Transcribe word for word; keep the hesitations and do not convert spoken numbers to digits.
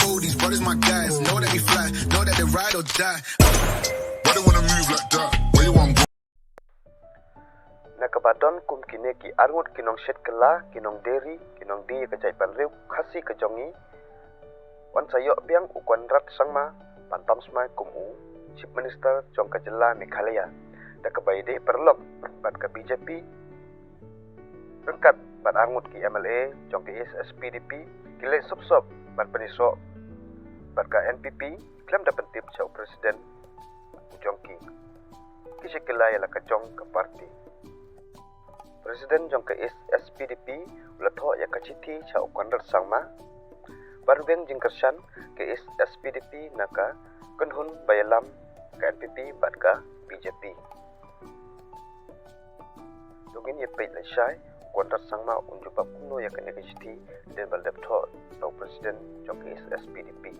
Oh, these brothers my guys. Know that we fly, know that they ride or die. Why they wanna move like that? Where you want go? Na kaba don kum kine ki arngut ki nongshit kylla, ki nongdie ri, ki nongdie ïa ka jaitbynriew Khasi ka jong ngi, yn sa ïoh biang u Conrad Sangma ban bam smai kum u Chief Minister jong ka jylla Meghalaya. Da kaba ïadei paralok bad ka B J P, ryngkat bad arngut ki M L A jong ka S S P D P, ki leit sop sop ban pynïasoh bad ka N P P khlem da pyntip sha u President u jong ki. Ki sha kylla ïa la ka jong ka party. President jong ka S S P D P u la thoh ïa ka shithi sha u Conrad Sangma ban weng jingkyrshan ka S S P D P na ka kynhun ba ïalam ka N P P bad ka B J P. To ngin ïa peit lashai u Conrad Sangma un jubab kumno ïa kane ka shithi dei ba la dep thoh na u President jong ka S S P D P.